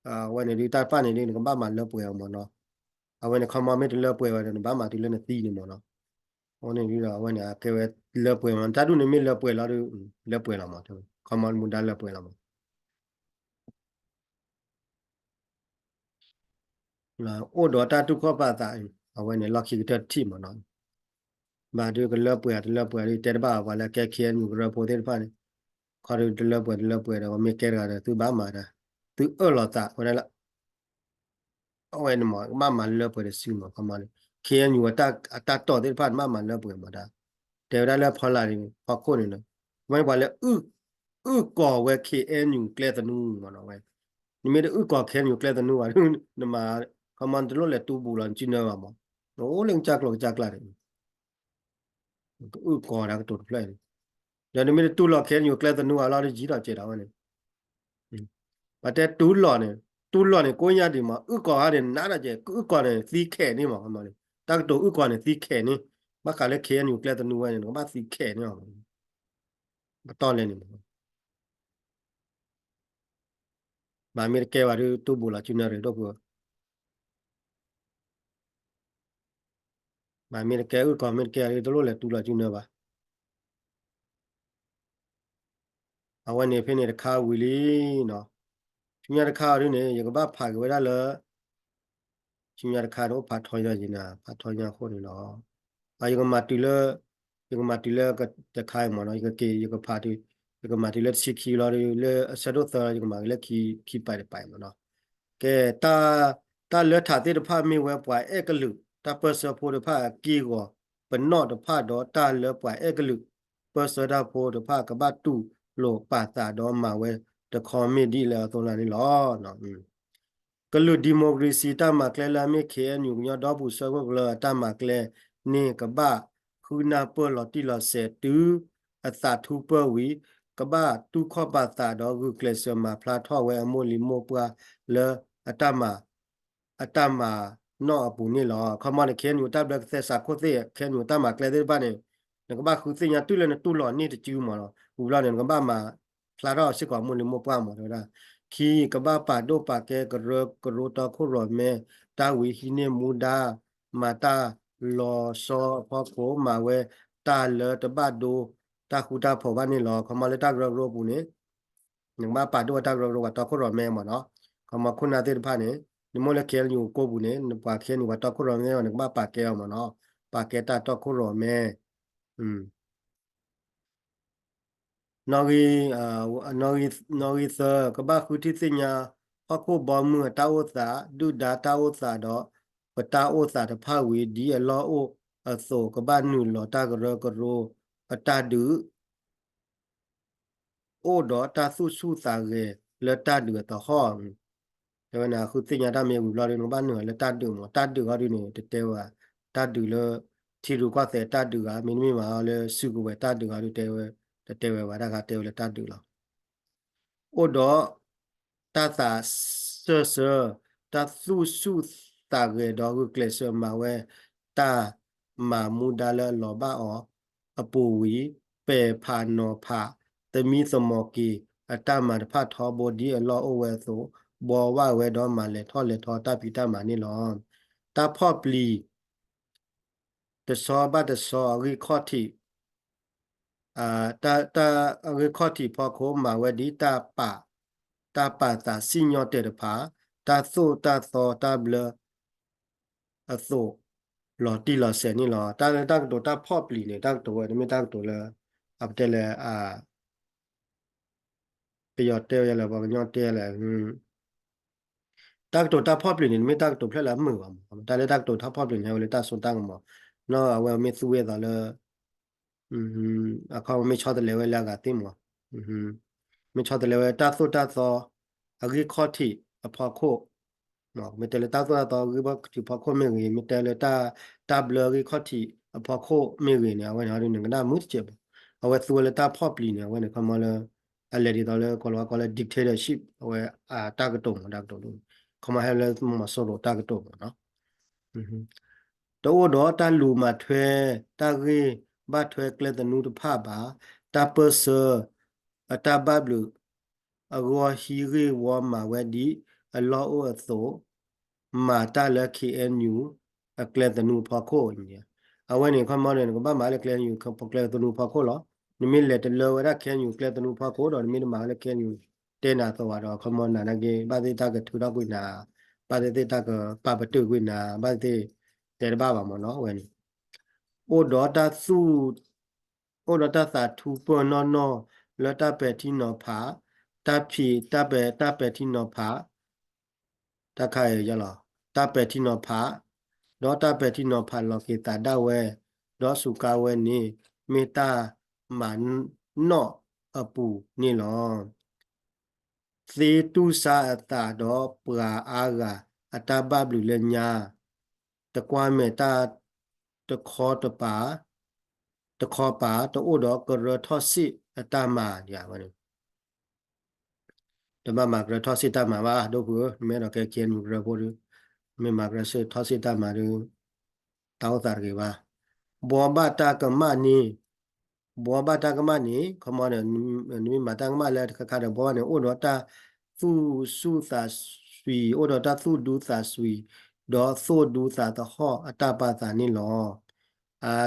အဝဲန့ၣ်ဒုတၢ်တဖၣ်န့ၣ်ဒု နကဘၣ်မၤလၢပှဲၤအီၤမးနီၤ. အဝဲန့ၣ်ခီမီမ့ၢ်တလၢပှဲၤဘၣ်ဒီး နဘၣ်မၤတုၤလၢနသံန့ၣ်မးနီၤ. အဃိန့ၣ်ဒုဒီး အဝဲန့ၣ်အကဲဝဲလၢပှဲၤမး တၢ်ဒုန့ၣ်မ့ၢ်လၢပှဲၤလီၤဒု လၢပှဲၤလီၤမး ခီမီမူဒါလၢပှဲၤလီၤမး အိၣ်ဒီးတၢ်တူၢ်ခီၣ်ပာ်သး အဝဲန့ၣ်လီၢ်ခံကတၢၢ်တထံၣ်မးနီၤ. ဘၣ်ဒုကလၢပှဲၤတလၢပှဲၤဒု တဲတဘၣ်ပှၤလၢကဲ ခ့ၣ်အဲၣ်ယူၣ် ကရၢဖိသ့ၣ်တဖၣ်န့ၣ် ခီဒုတလၢပှဲၤတလၢပှဲၤဒီး ပမ့ၢ်ကဲတဂၤဒီး သုဘၣ်မၤတၢ် သုအၢၣ်လီၤသးဝဲဒၣ်လၢ အဝဲန့ၣ်မး ကဘၣ်မၤလၢပှဲၤတစုမး ခီမီန့ၣ် ခ့ၣ်အဲၣ်ယူၣ် အတၢ်တီၢ်သ့ၣ်တဖၣ်န့ၣ် ဘၣ်မၤလၢပှဲၤမးဒၣ် တဲဝဲဒၣ်လၢဖီလာ်န့ၣ် ဖီခိၣ်န့ၣ်လီၤ. ဝဲပှၤလၢ အုၣ်ကီၤဝဲ ခ့ၣ်အဲၣ်ယူၣ် ကျဲသနူမးနီၤဝဲ, နမ့ၢ်တအုၣ်ကီၤ ခ့ၣ်အဲၣ်ယူၣ် ကျဲသနူဘၣ် နမၤ ခီမီနတလိၣ်လဲၤတူၢ်ဘူးလီၤ နစုနၢဘၣ်မး, နအိၣ်လၢကစၢ်ကျိၤကစၢ်ကျၢ်န့ၣ် ကအုၣ်ကီၤဒၣ်ကတိၤတဖျၢၣ်န့ၣ်, ဒီးနမ့ၢ်တတူၢ်လီၤ ခ့ၣ်အဲၣ်ယူၣ် ကျဲသနူဘၣ်လီၤ တယံၤထီၣ်ကဲးဒၣ်ဝဲန့ၣ် ပတဲတူၢ်လီၤန့ၣ် တူၢ်လီၤန့ၣ် ကိးညါဒံးမး အုၣ်ကီၤဧါန့ၣ် နးဒၣ်ကဲး ကအုၣ်ကီၤန့ၣ် သံခဲးန့ၣ်မး ခီမီန့ၣ် တၢ်ကတိၤအုၣ်ကီၤန့ၣ် သံခဲးန့ၣ်, ဘၣ်ဃးလၢ ခ့ၣ်အဲၣ်ယူၣ် ကျဲသနူဝဲန့ၣ် နကဘၣ်သံခဲးန့ၣ်လီၤ, ပတီၢ်လဲၣ်န့ၣ် ဘၣ်မ့ၢ်တကဲဘၣ်ဒု တူၢ်ဘူးလီၤစုနၢရ့ၣ်ဒိၣ်ဖိ, ဘၣ်မ့ၢ်တကဲအုၣ်ကီၤ မ့ၢ်တကဲဒု တလိၣ်လဲၤတူၢ်လီၤစုနၢဘၣ်. အဝဲန့ၣ်ဖဲန့ၣ်တခါဝံၤလံနီၤ, ဆူညါတခါအီၤဒုန့ၣ် ယကဘၣ်ဖးက့ၤဝဲဒၣ်လၢ ဆူညါတခါန့ၣ် အိၣ်ဖးထီညါယံၤနၤ ဖးထီညါအဃိန့ၣ်လီၤ. ယကမၤတုၤလၢ ယကမၤတုၤလၢတခါအံၤမးနီၤ ယကက့ၤ ယကဖးတုၤ ယကမၤတုၤလၢတဆံခံလီၤ လၢအဆၢဒိၣ်သၢလီၤ ယကမၤက့ၤလၢခံ ခံပာ်တပာ်အံၤမးနီၤ. ကဲ တၢ် တၢ်လၢထးသ့ၣ်တဖၣ်မ့ၢ်ဝဲပှၤအဲၣ်ကလုာ် တၢ်ပၢၢ်ဆၢဖိတဖၣ်အက့ၢ်အဂီၤ ပနီၣ်တဖၣ်ဒီးတၢ်လၢပှၤအဲၣ်ကလုာ် ပၢၢ်ဆၢတၢ်ဖိတဖၣ် ကဘၣ်တူၢ်လိာ်ပာ်သးဒီးမၤဝဲတခီမ့ၢ်ဒ်လဲၣ်အသိးလၢ်န့ၣ်လီၤ. ကလုာ်ဒံၣ်မိၣ်ခြ့ၣ်စံၣ်တၢ်မၤကျဲလၢအမ့ၢ် ခ့ၣ်အဲၣ်ယူၣ် ကညီဒီပူၤဆၢခိၣ်ကလၢအတၢ်မၤကျဲန့ၣ် ကဘၣ်ဃုနၢ်ပၢၢ်လီၤတံၢ်လီၤဆဲးတုၤအသးထူပၢၢ်ဝံၤ ကဘၣ်တူၢ်ခီၣ်ပာ်သးဒီးဂုာ်ကျဲးစၢးမၤဖျါထီၣ်ဝဲအမိၢ်လံၤမိၢ်ပှၢ်လၢ အတၢ်မၤ အတၢ်မၤနီၣ်အပူၤန့ၣ်လီၤ. ခီမီန့ၣ် ခ့ၣ်အဲၣ်ယူၣ် တၢ်ဘျၢကသဲစးခိၣ်သ့ၣ် ခ့ၣ်အဲၣ်ယူၣ် တၢ်မၤကျဲသ့ၣ်တဖၣ်န့ၣ် နကဘၣ်ဃုသ့ၣ်ညါတုၤလၢနတူၢ်လိာ်န့ၢ်တစုမးလီၤ. ဝံၤဘျီန့ၣ် နကဘၣ်မၤဖျါထီၣ်စ့ၢ်ကီးမိၢ်လံၤမိၢ်ပှၢ်မး တဲဝဲဒၣ်. ခံ ကဘၣ်ပာ်ဒိၣ်ပာ်ကဲကရၢကရိတီခိၣ်ရိၣ်မဲ တၢ်ဝံၤဟံးန့ၢ်မူဒါ မၤတၢ်လီၤဆီအဖီခိၣ် မၤဝဲတၢ်လၢတဘၣ်ဒိတၢ်ဃူတၢ်ဖိးဘၣ်န့ၣ်လီၤ. ခီမီလၢတၢ်ကရၢကရိပူၤန့ၣ် နကဘၣ်ပာ်ဒိၣ်ဝဲတၢ်ကရၢကရိပှၤတီခိၣ်ရိၣ်မဲမးနီၤ. ခီမီခိၣ်နၢ်သ့ၣ်တဖၣ်န့ၣ် နမ့ၢ်အိၣ်လၢ ခ့ၣ်အဲၣ်ယူၣ် ကိပူၤန့ၣ် နပှၤ ခ့ၣ်အဲၣ်ယူၣ် ပှၤတီခိၣ်ရိၣ်မဲ နကဘၣ်ပာ်ကဲအီၤမးနီၤ. ပာ်ကဲတၢ်တီခိၣ်ရိၣ်မဲ နီၣ်ဂံၢ် နီၣ်ဂံၢ်သၢ ကဘၣ်ဃုထံၣ်သ့ၣ်ညါ ဟီၣ်ခိၣ်ဘီမုၢ်အတၢ်အိၣ်သး ဒုၣ်ဒါတၢ်အိၣ်သးဒီး ပတၢ်အိၣ်သးတဖၣ်ဝံၤ ဒ်အလီၢ်အိၣ်အသိး ကဘၣ်နုာ်လီၤတၢ်ကရၢကရိအတၢ်ဒုး အိၣ်ဒီးတၢ်သူၣ်ဆူၣ်သးဂဲၤလၢတၢ်ဒုးအသဟီၣ်. တဲဝဲန့ၣ် ဃုသ့ၣ်ညါတၢ်မ့ၢ်ဝံၤဘျီဒီး နကဘၣ်နုာ်လီၤလၢတၢ်ဒုးမး. တၢ်ဒုးအီၤဒုန့ၣ် တတဲဝဲ တၢ်ဒုးလၢ ထံရူၢ်ကီၢ်သဲးတၢ်ဒုးဧါ, မ့တမ့ၢ်ဘၣ်လၢစုကဝဲၤတၢ်ဒုးဧါဒု တဲဝဲ တတဲဝဲဘၣ် တၢ်ဂၤတဲဝဲလၢတၢ်ဒုးလီၤ. အိၣ်ဒီးတၢ်သးစၢၢ်ဆၢ, တၢ်သူၣ်ဆူၣ်သးဂဲၤဒီးဂုာ်ကျဲးစၢးမၤဝဲ တၢ်မၤမူဒါလၢအလီၤဘၣ်အီၤအပူၤဝံၤ ပဲာ်ဖးနီၤဖး သမံသမိးက့ၤအတၢ်မၤတဖၣ်ထီဘိဒ်အလီၢ်အိၣ်ဝဲအသိး ဘှီဝဲဒီးမၤလဲၤထီၣ်လဲၤထီတၢ်ဖံးတၢ်မၤန့ၣ်လီၤ. တၢ်ဖီၣ်ပျံၤ တဆီဘၣ်တဆီ အဂံၢ်ခီၣ်ထံး တၢ် အဂံၢ်ခီၣ်ထံးဖီခိၣ် မၤဝဲဒ်တၢ်ပာ် တၢ်ပာ်သးစံၣ်ညီၣ်တဲာ်တဖၣ် တၢ်သိၣ်တၢ်သီတၢ်ဘျၢအသိး လီၤတံၢ်လီၤဆဲးန့ၣ်လီၤ. တၢ်လၢတၢ်ကတိၤတၢ်ဖီၣ်ပျံၤန့ၣ် တၢ်ကတိၤဝဲ တမ့ၢ်တၢ်ကတိၤလၢ အပတဲလဲၣ် ပယီၤတဲဝဲလဲၣ် ပှၤကညီတဲလဲၣ် တၢ်ကတိၤတၢ်ဖီၣ်ပျံၤန့ၣ် တမ့ၢ်တၢ်ကတိၤဖျၢၣ်လၢအမုာ်ဘၣ်မး, တၢ်လၢတၢ်ကတိၤတၢ်ဖီၣ်ပျံၤန့ၣ် ဟဲဝဲလၢတၢ်စိတၢ်ကမီၤ, နီၢ်အဝဲမ့ၢ်သူဝဲအသိးလၢ အခီမ့ၢ်ဆီတလဲဝဲလၢအဂၤသ့မး, မ့ၢ်ဆီတလဲဝဲတၢ်သိၣ်တၢ်သီ အဂံၢ်ခီၣ်ထံးအဖီခိၣ်, မ့ၢ်တဲလၢတၢ်သိၣ်တၢ်သီအဂံၢ်ခီၣ်ထံးဖီခိၣ်မ့ၢ်ဂ့ၤ, မ့ၢ်တဲလၢတၢ် တၢ်ဘျၢဂံၢ်ခီၣ်ထံးအဖီခိၣ်မ့ၢ်ဂ့ၤန့ၣ် အဝဲန့ၣ် နကနၣ်မုာ်တစဲးဘၣ်, အဝဲသူဝဲလၢတၢ်ဖီၣ်ပျံၤန့ၣ် အဝဲန့ၣ် ခီမီလၢ အလဲၤဒ်သိးလၢ ကီၤလၤဝါကိးလၢ dictatorship အဝဲ တၢ်ကတိၤမး တၢ်ကတိၤ ခီမီဟဲလၢမီၤစိရိၤတၢ်ကတိၤမးနီၤ. တအိၣ်ဒီးတၢ်လူၤမၤထွဲ တၢ်ဂ့ၢ်ဘၣ်ထွဲကျဲသနူတဖၣ်ဘၣ်, တၢ်ပၢၢ်ဆၢ အတၢ်ဘၣ်ဘျုး အဂီၢ်ဟံးဂ့ၢ်ဝီမၤဝဲဒ်အလီၢ်အိၣ်အသိး, မၤတၢ်လၢ K N U အကျဲသနူအဖီခိၣ်န့ၣ်, အဝဲန့ၣ် ခီမီန့ၣ် နကဘၣ်မၤလၢ K N U ကျဲသနူအဖီခိၣ်လီၤ. နမ့ၢ်လဲၤတလၢဝဲဒၣ် K N U ကျဲသနူအဖီခိၣ်ဒီး နမ့ၢ်တမၤဝဲလၢ K N U တဲနၤအသိးဘၣ်ဒီး ခီမီနၤနာ်က့ ဘၣ်သ့ၣ်တၢ်ကထုးထီၣ်ကွံာ်နၤ, ဘၣ်သ့ၣ်သ့ၣ်တၢ်ကပာ်ပတုာ်ကွံာ်နၤ, ဘၣ်သ့ၣ်သ့ၣ်တဲတဘၣ်ဘၣ်မးနီၤ အဝဲန့ၣ် အိၣ်ဒီးတၢ်သူၣ် အိၣ်ဒီးတၢ်သးထူပၢၢ်နီၢ်နီၢ်လၢတၢ်ပဲာ်ထံနီၤဖး, တၢ်ဖံး တၢ်ပဲာ် တၢ်ပဲာ်ထံနီၤဖး, တၢ်ခါအံၤလီၤ, တၢ်ပဲာ်ထံနီၤဖး, ဒီးတၢ်ပဲာ်ထံနီၤဖးလီၤက့ၤသးဒၣ်ဝဲ, ဒီးစူးကါဝဲန့ၣ် မ့ၢ်တၢ်မၤနီၣ်အပူၤန့ၣ်လီၤ. သ့တူၢ်ဆါအသးဒီးပှၤအါဂၤအတၢ်ဘၣ်ဘျုးလၢညါ, တကွၢ်မဲာ်တၢ်တခီတပၤ, တခီပၤ တအိၣ်ဒီးကရၢထီၣ်စ့ၣ်အတၢ်မၤယၤဝဲန့ၣ် တဘၣ်မၤကရၢထီၣ်စ့ၣ်တၢ်မၤဘၣ် ဒိၣ်ဖုဧၢ, မ့ၢ်အဲၣ်ဒိးကဲ K N U ကရၢဖိဒီး, မ့ၢ်မၤကရၢထီၣ်စ့ၣ်တၢ်မၤဒီး တၢ်အိၣ်သးတဂ့ၤဘၣ်. ဘှီဘၣ်တၢ်ကမၣ်န့ၣ်, ဘှီဘၣ်တၢ်ကမၣ်န့ၣ် ခီမီန့ၣ် နမ့ၢ်မၤတၢ်ကမၣ်လၢတခါခါဒီး ဘှီဘၣ်န့ၣ် အိၣ်ဒီးတၢ်သူၣ်ဆူၣ်သးဆှံ, အိၣ်ဒီးတၢ်သူၣ်ဒူသးဆှံ, ဒီးသိၣ်ဒူသးသဟီၣ်အတၢ်ပာ်သးန့ၣ်လီၤ.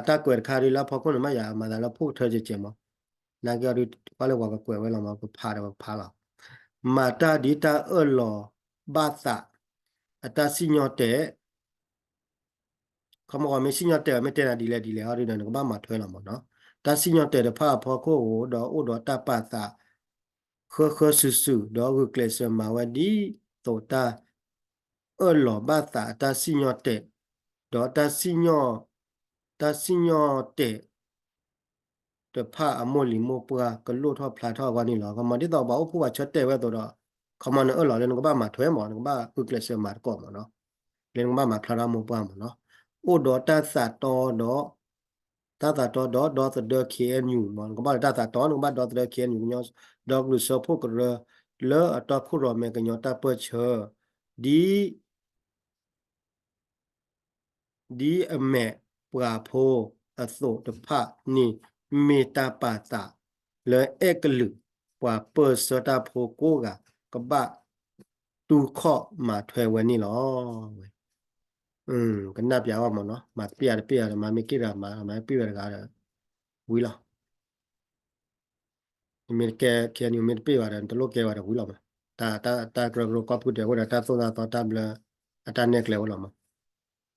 တၢ်ကွဲးတခါဒ်လၢအဖီခိၣ်န့ၣ်မ့ၢ်ယၤ မၤသးလၢဖိကထၢကဲးကဲးမး, နာ်က့အီၤဒုး ကွၢ်လၢပှၤကကွဲးဝဲလီၤမး ကဖးဒီးပကဖးလီၤ. မၤတၢ်ဒ်တၢ်အၢၣ်လီၤဘၣ်သး အတၢ်စံၣ်ညီၣ်တဲာ် ခီမီမ့ၢ်စံၣ်ညီၣ်တဲာ်အီၤ မ့ၢ်တဲနၤဒ်လဲၣ်ဒ်လဲၣ်အီၤဒုးဒီး နကဘၣ်မၤထွဲလီၤမးနီၤ. တၢ်စံၣ်ညီၣ်တဲာ်တဖၣ်အဖီခိၣ်ဧိၤ ဒီးအိၣ်ဒီးတၢ်ပာ်သး ဃၢဃၢစုာ်စုာ် ဒီးဂုာ်ကျဲးစၢးမၤဝဲဒ်သိးတၢ် အၢၣ်လီၤဘၣ်သးအတၢ်စံၣ်ညီၣ်တဲာ်, ဒီးတၢ်စံၣ်ညီၣ်, တၢ်စံၣ်ညီၣ်တဲာ် တဖၣ်အမိၢ်လံၤမိၢ်ပှၢ် ကလိၣ်ထီၣ်ဖျါထီၣ်အဂီၢ်န့ၣ်လီၤ. ခီမီဒ်သိးပှၤအိၣ်ဖှိၣ်ပှၤဆၢတဲာ်ဝဲအသိးဒီး ခီမီနအၢၣ်လီၤလၢနကဘၣ်မၤထွဲမး နကဘၣ်ဂုာ်ကျဲးစၢးမၤသကိးမးနီၤ. လၢနကဘၣ်မၤဖျါထီၣ်မိၢ်ပှၢ်မးနီၤ. အိၣ်ဒီးတၢ်သးတီဒီး တၢ်သးတီဒီး ဒီသဒၢ K N U မး နကဘၣ်ဒီးတၢ်သးတီ နကဘၣ်ဒီသဒၢ K N U ကညီ ဒီကလုာ်စၢဖှိၣ်ကရၢ လၢအတီခိၣ်ရိၣ်မဲကညီတၢ်ပၢၢ်ဆၢ ဒ် ဒ်အမဲာ်ပှၤဖိအသိးတဖၣ်န့ၣ် မ့ၢ်တၢ်ပာ်သးလၢအဲၣ်ကလုာ် ပှၤပၢၢ်ဆၢတၢ်ဖိကိးဂၤ ကဘၣ်တူၢ်ခီၣ်မၤထွဲဝဲန့ၣ်လီၤ. ဝဲ ကနၣ်ပျးအီၤမးနီၤ, မၤတပ့ၢ်ယၤတပ့ၢ်ယၤ မၤမ့ၢ်က့ၣ်တဂၤမၤ မၤပ့ၢ်ဝဲတဂၤဒီး ဝံၤလီၤ. နမ့ၢ်တကဲ K N U မ့ၢ်တပ့ၢ်ဘၣ်ဒီး နတလိၣ်ကဲဘၣ်ဒီးဝံၤလီၤမး. တၢ် တၢ် တၢ်ကရၢကရိကီၢ်ပူၤဒဲး အိၣ်ဒီးတၢ်သိၣ်တၢ်သီတၢ်ဘျၢ အတၢ်နဲၣ်ကျဲဝဲလီၤမး.